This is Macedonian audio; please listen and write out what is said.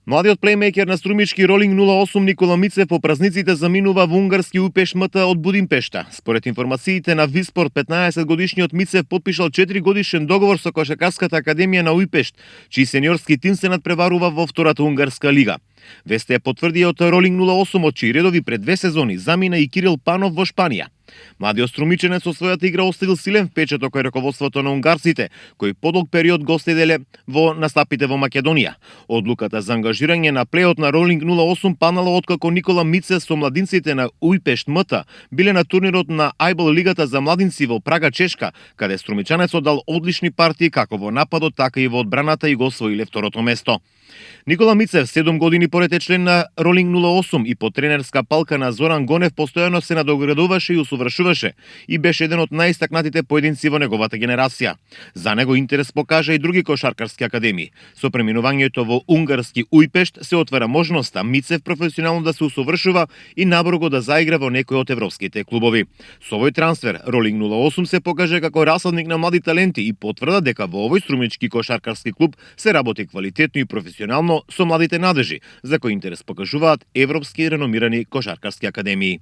Младиот плеймејкер на струмички Ролинг 08 Никола Мицев по празниците заминува во унгарски Ујпеш МТ од Будимпешта. Според информациите на Виспорт, 15-годишниот Мицев потпишал 4-годишен договор со Кошаркарската академија на Ујпешт, чиј сениорски тим се надпреварува во втората унгарска лига. Весте е потврди од Ролинг 08, од чиј редови пред 2 сезони замина и Кирил Панов во Шпанија. Младиот струмиченец со својата игра оставил силен впечаток кај раководството на унгарците, кои подолг период го следеле во настапите во Македонија. Одлуката за ангажирање на плејот на Ролинг 08 панала откако Никола Мицев со младинците на Ујпешт МТ биле на турнирот на Ајбл лигата за младинци во Прага, Чешка, каде струмичанецот дал одлични партии како во нападот, така и во одбраната и го освоиле второто место. Никола Мицев 7 години поред е член на Ролинг 08 и по тренерска палка на Зоран Гонев постојано се надоградуваше и усовршуваше и беше еден од најистакнатите поединци во неговата генерација. За него интерес покажа и други кошаркарски академии. Со преминувањето во унгарски Ујпешт се отвара можноста Мицев професионално да се усовршува и наброго да заигра во некој од европските клубови. Со овој трансфер Ролинг 08 се покаже како расадник на млади таленти и потврда дека во овој струмички кошаркарски клуб се работи квалитетно и професионално со младите надежи, за кои интерес покажуваат европски реномирани кошаркарски академии.